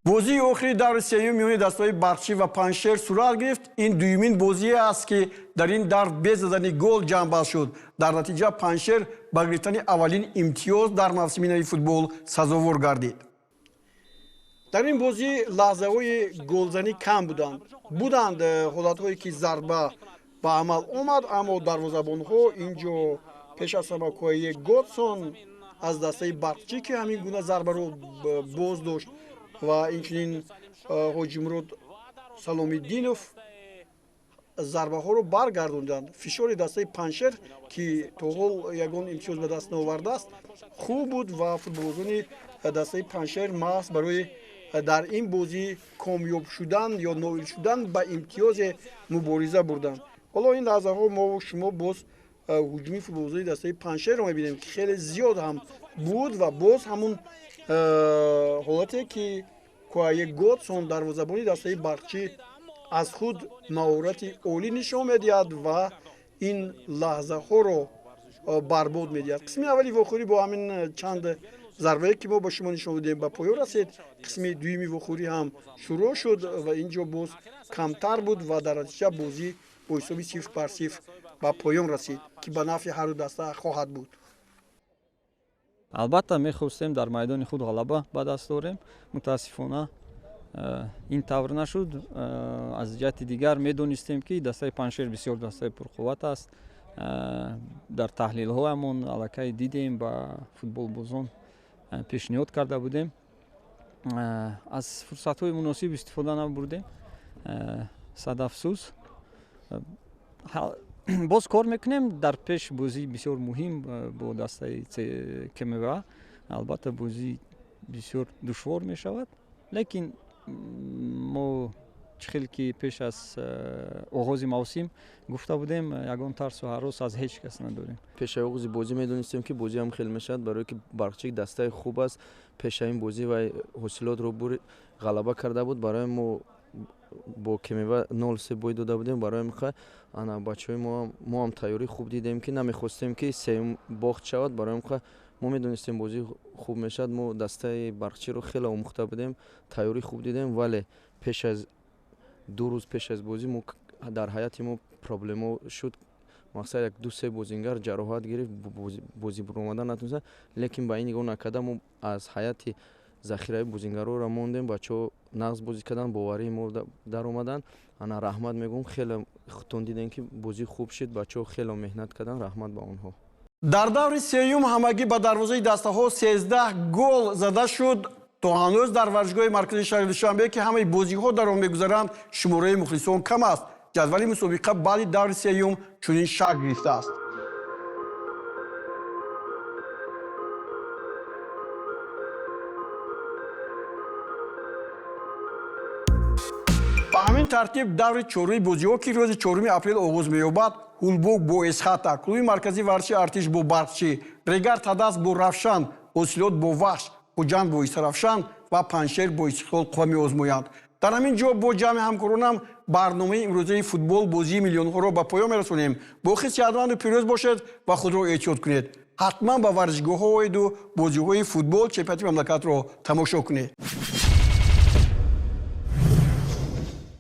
Бозии охири даври сеюм миёни дастаҳои Барқчӣ ва Панҷшер сурат гирифт. Ин дуюмин бозие аст, ки дар ин давр без задани гол ҷамъбаст шуд. Дар натиҷа Панҷшер ба гирифтани аввалин имтиёз дар мавсими нави футбол сазовор гардид. Дар ин бозӣ лаҳзаҳои голзанӣ кам буданд. Буданд ҳолатҳое, ки зарба ба амал омад, аммо дарвозабонҳо ин ҷо пеш аз ҳама Коие Годсон аз дастаи Барқчӣ, ки ҳамин гуна зарбаро боз дошт, ва инчунин Ҳоҷимурод Саломиддинов зарбаҳоро баргардонданд. Фишори дастаи Панҷшер, ки то ҳол ягон имтиёз ба даст наовардааст, хуб буд ва футболбозони дастаи Панҷшер маҳз барои дар ин бозӣ комёб шудан ё ноил шудан ба имтиёзе мубориза бурданд. Ҳоло ин лаҳзаҳо мо шумо боз ҳуҷуми футболбозони дастаи Панҷшерро мебинем, ки хеле зиёд ҳам буд ва боз ҳамун ҳолате, ки Куае Годсон, дарвозабони дастаи Барқчӣ, аз худ маҳорати олӣ нишон медиҳад ва ин лаҳзаҳоро барбод медиҳад. Қисми аввали вохӯрӣ бо ҳамин чанд зарбае, ки мо ба шумо нишон додем, ба поён расид. Қисми дуюми вохӯрӣ ҳам шурӯъ шуд ва ин ҷо боз камтар буд ва дар натиҷа бозӣ бо ҳисоби 0-0 ба поён расид, ки ба нафъи ҳарду даста хоҳад буд. Албатта, мехостем дар майдони худ ғалаба ба даст орем, мутаассифона, ин тавр нашуд. Аз ҷиҳати дигар медонистем, ки дастаи Панҷшер бисёр дастаи пурқувват аст. Дар таҳлилҳоямон аллакай дидем, ба футболбозон пешниҳод карда будем, аз фурсатҳои муносиб истифода набурдем, сад афсӯс. Боз кор мекунем, дар пеш бозии бисёр муҳим бо дастаи КМВА. Албатта, бозӣ бисёр душвор мешавад, лекин мо чӣ хел ки пеш аз оғози мавсим гуфта будем, ягон тарсу ҳарос аз ҳеҷ кас надорем. Пешаи оғози бозӣ медонистем, ки бозӣ ҳам хел мешавад, барое ки Барқчик дастаи хуб аст. Пешаи ин бозӣ вай ҳосилотро ғалаба карда буд. Барои мо бо КМВА 0-3 бой дода будем. Барои миха ана бачаҳои мо ҳам тайёрӣ хуб дидем, ки намехостем, ки сеюм бохт шавад. Барои миха мо медонистем, бозӣ хуб мешавад. Мо дастаи Барқчиро хеле омӯхта будем, тайёрӣ хуб дидем, вале пеш аз 2 рӯз пеш аз бозӣ мо дар ҳайати мо проблемо шуд. Мақсад, як ду се бозингар ҷароҳат гирифт, бозӣ буромада натонистанд. Лекин ба ин нигоҳ накарда, мо аз ҳайати захираи бозингароро мондем. Бачаҳо нағз бозӣ карданд, боварии мо даромаданд. Ана раҳмат мегӯм, хеле худтон дидем, ки бозӣ хуб шуд, бачаҳо хеле меҳнат карданд, раҳмат ба онҳо. Дар даври сеюм ҳамагӣ ба дарвозаи дастаҳо 13 гол зада шуд. То ҳанӯз дар варзишгоҳи марказии шаҳри Душанбе, ки ҳамаи бозиҳо дар он мегузаранд, шумораи мухлисон кам аст. Ҷадвали мусобиқа баъди даври сеюм чунин шакл гирифтааст. Ба ҳамин тартиб, даври чоруми бозиҳо, ки рӯзи 4 апрел оғоз меёбад: Ҳулбук бо Эсхата, клуби марказии варзиши Артиш бо Барқчӣ, Регар Тадаз бо Равшан, Ҳосилот бо Вахш, Хуҷанд бо Истарафшан ва Панҷшер бо Истиқлол қувва меозмоянд. Дар ҳамин ҷо бо ҷамъи ҳамкоронам барномаи имрӯзаи футбол бозии миллионҳоро ба поён мерасонем. Боқӣ сеҳатманду пирӯз бошед ва худро эҳтиёт кунед. Ҳатман ба варзишгоҳҳо оеду бозиҳои футбол чемпионати мамлакатро тамошо кунед.